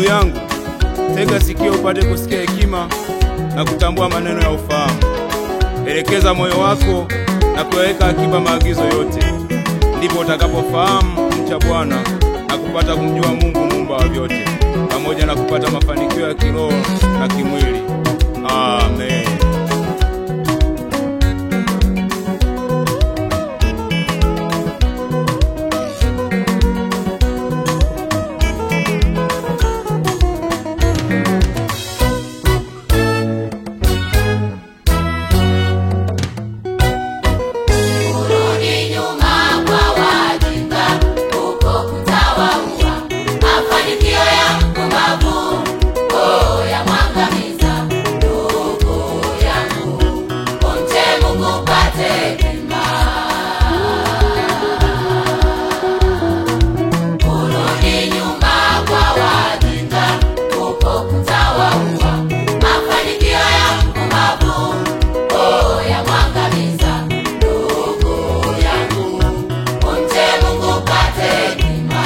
yangu, tega sikio upate kusikia hekima na kutambua maneno ya ufahamu. Elekeza moyo wako na kuyaweka akiba maagizo yote, ndipo utakapofahamu kumcha Bwana na kupata kumjua Mungu muumba wa vyote, pamoja na kupata mafanikio ya kiroho na kimwili. Amen. Kurudi nyuma kwa wajinga huko kutawaua, mafanikio ya mpumbavu oh, yamwangamiza. Ndugu yangu, umche Mungu upate hekima. Kurudi nyuma kwa wajinga huko kutawaua, mafanikio ya mpumbavu oh, yamwangamiza. Ndugu yangu, umche Mungu upate hekima.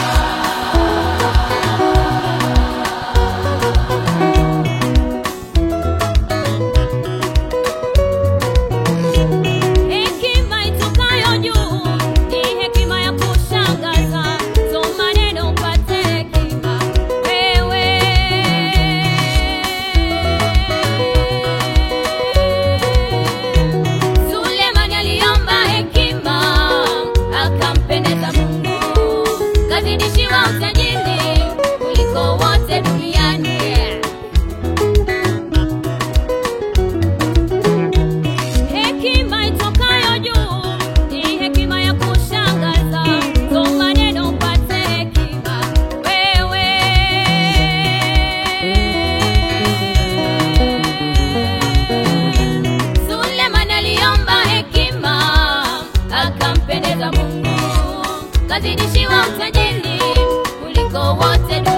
Hekima itokayo juu ni hekima ya kushangaza. Soma neno upate hekima wewe. Sulemani aliomba hekima akampendeza Mungu, kazidishiwa utajiri kuliko wote duniani. Hekima itokayo juu ni hekima ya kushangaza. Soma neno upate hekima wewe. Sulemani aliomba hekima akampendeza Mungu, kazidishiwa utajiri kuliko wote duniani.